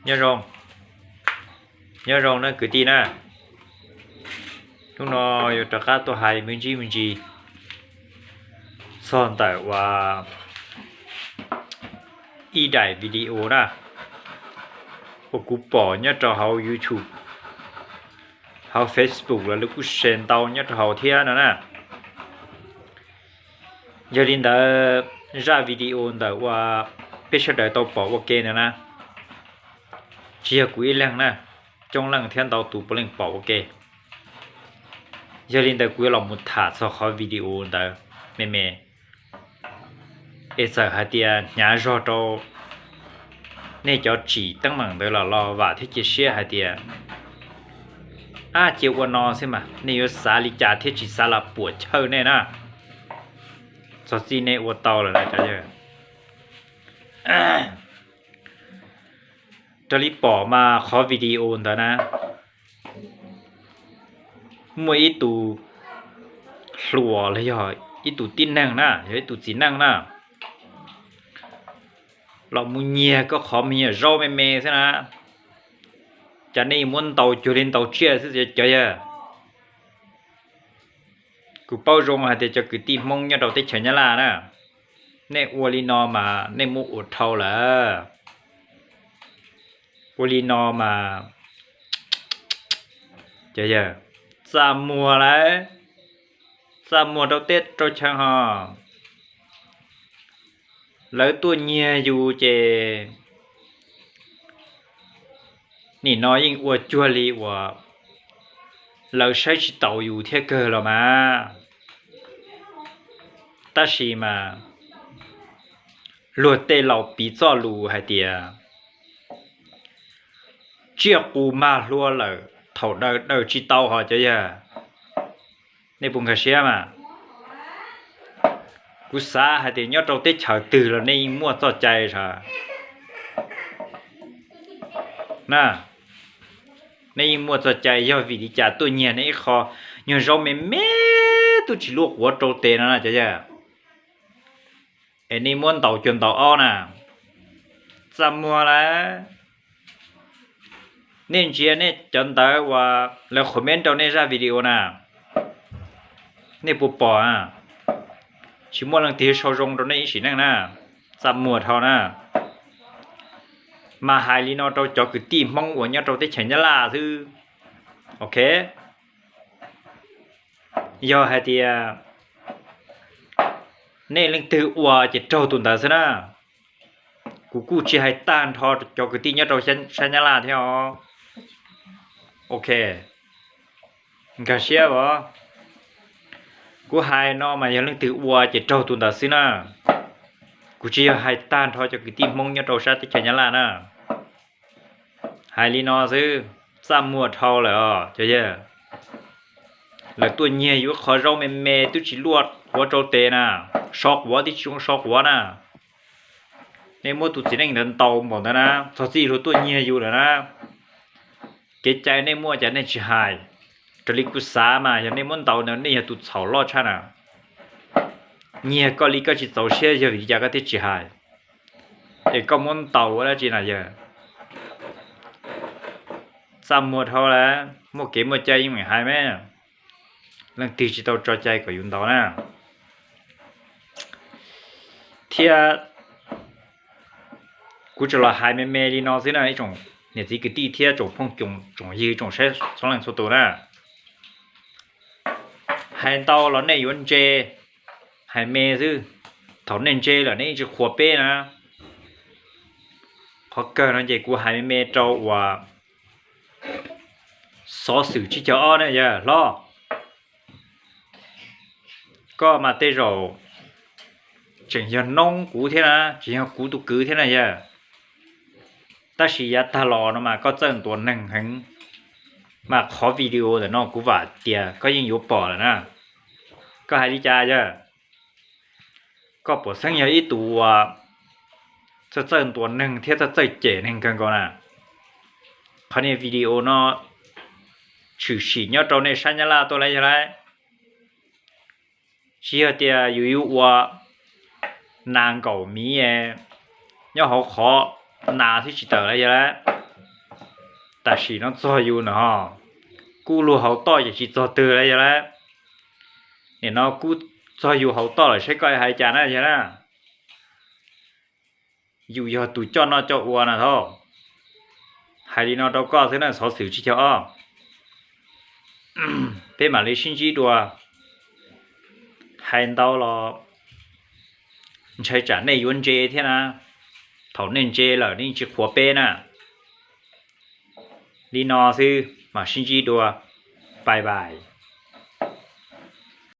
Nyob zoo, nyob zoo na kwv tij na. Hnub no yuav rov qab tuaj hais me ntsis me ntsis txog ntawm uas ib daim video na, uas kuv pom nyob rau hauv YouTube, hauv Facebook los lawv kuj share ntau nyob rau hauv thiab no na. Yog li ntawd, zaj video ntawm uas peb sawv daws tau pom ua ke ntawd na, tsis yog kuv ib leeg na, coob leej thiab ntau tus puav leej pom ua ke. Yog li ntawd kuv yuav los mus tham txog qhov video ntawd me me, es txawm hais tias hnyav zog rau nej cov tsim teeb meem ntawd los los vam thiab cia siab hais tias, ab, cia ua no xwb mas nej yuav xav li cas thiab tsis xav los puam chawj nej na. Txog txij nej ua tau lawm na cov yawg. Raws li pom mas qhov video ntawd na, muaj ib tug hluas los yog ib tug tib neeg na, yog ib tug txiv neej na, los mus nyiag koj qhov me nyuam zaub me me xwb na. Cas nej muab ntaus cuag li ntaus tsiaj xwb cov yawg. Kuv paub zoo hais tias cov kwv tij Hmoob nyob rau teb chaws Nyab Laj na, nej ua li no mas nej muab ua dhau lawm. Ua li no mas, cov yawg, txaj muag lawm, txaj muag rau teb rau chaw ho. Lawv tuaj nyiag yus ces nim no yeej ua cuag li uas lawv saib tsis taus yus thiab kawg los mas. Tab sis mas luag tej laus piv txoj lus hais tias tsiaj qus mag hlua lawm thaum daws daws tsis tau ho cov yawg. Nej puas nkag siab mas? Kuv xav hais tias nyob rau teb chaws twg los nej yeej muaj txoj cai sav na. Nej yeej muaj txoj cai, yog vim li cas tuaj nyiag nej ib qho nyuag zaub me me twb tsis luaj quav rau tes no na cov yawg, es nej muab ntaus cuag ntaus ob na. Txaj muag lawm. Nej ntsia nej cov ntawd uas lawv comment rau nej zaj video na, nej puas pom? Tsis muaj leej twg sau zoo rau nej ib sim neej na. Txaj muag dhau na. Mas hais li no rau cov kwv tij Hmoob uas nyob rau teb chaws Nyab Laj xwb. Ok, yog hais tias nej leej twg ua ces raug tus ntawd xwb na. Kuv kuj tsis hais tag nrho cov kwv tij nyob rau sab Nyab Laj thiab os. Ok, nkag siab os. Kuv hais no mas yog leej twg ua ces raug tus ntawd xwb na. Kuv tsis yog hais tag nrho cov kwv tij Hmoob nyob rau sab teb chaws Nyab Laj na. Hais li no xwb, txaj muag dhau lawm os cov yawg. Lawv tuaj nyiag yus qhov zaub me me twb tsis luaj quav rau tes na, so quav twb tsis zoo so quav na. Nej muab tus txiv neej ntawd ntaus npaum ntawd na, txog txij luag tuaj nyiag yus lawm na. Kev cai nej muaj cas nej tsis hais? Raws li kuv xav mas yog nej muab ntaus ntawd nej yog tus txhaum loj tshaj na. Nyiag koj li koj tsis txaus siab yog vim li cas koj thiaj tsis hais? Es koj muab ntaus ua dab tsi na yawg? Txaj muag dhau lawm, muaj kev muaj cai yeej meem hais me. Leej twg tsis tau tso cai kom yus ntaus na. Thiab kuv tsuas los hais me me li no xwb na ib tsoom niam txiv kwv tij thiab tsoom phooj ywg tsoom saib txhua leej txhua tus na. Hais ntau los nej yuav ntse, hais me xwb. Thaum nej ntse lawm nej yeej tsis qhuas peb na. Qhov kawg no ces kuv hais me me rau uas xov xwm tsib caug ob na yawg hlob. Koj mas tej zaum tseem yog noob kuv thiab na, tseem yog kuv tus kwv thiab na yawg. Tab sis yav tag los no mas koj txawj ntuas neeg heev, mas qhov video ntawm no kuv vam tias koj yeej yuav pom lawm na. Koj hais li cas yawg? Koj puas xeeb yog ib tug uas txawj txawj ntuas neeg thiab txawj txawj cem neeg kawg nkaus na? Qhov niag video no tshwm sim nyob rau nej sab Nyab Laj tuaj lawm yog lawm. Tsis yog tias yus yuav ua nas nkaum miv nyob hauv qhov nas thiab tsis tawm lawm yog lawm. Tam sim no txog yus no, kub luag hauv toj ces tsis txog twg lawm yog lawm. Nim no kub txog yus hauv toj lawm saib koj hais cas na yog na. Yus yog tus coj noj coj ua na thov, hais li no rau koj xwb na, xov xwm tsis cog ob. Peb mam li sib ntsib dua. Hais ntau los ntshai tsam nej yuav ntse thiab na. Thaum nej ntse lawm nej tsis qhuas peb na. Li no xwb mam sib ntsib dua. Bye bye.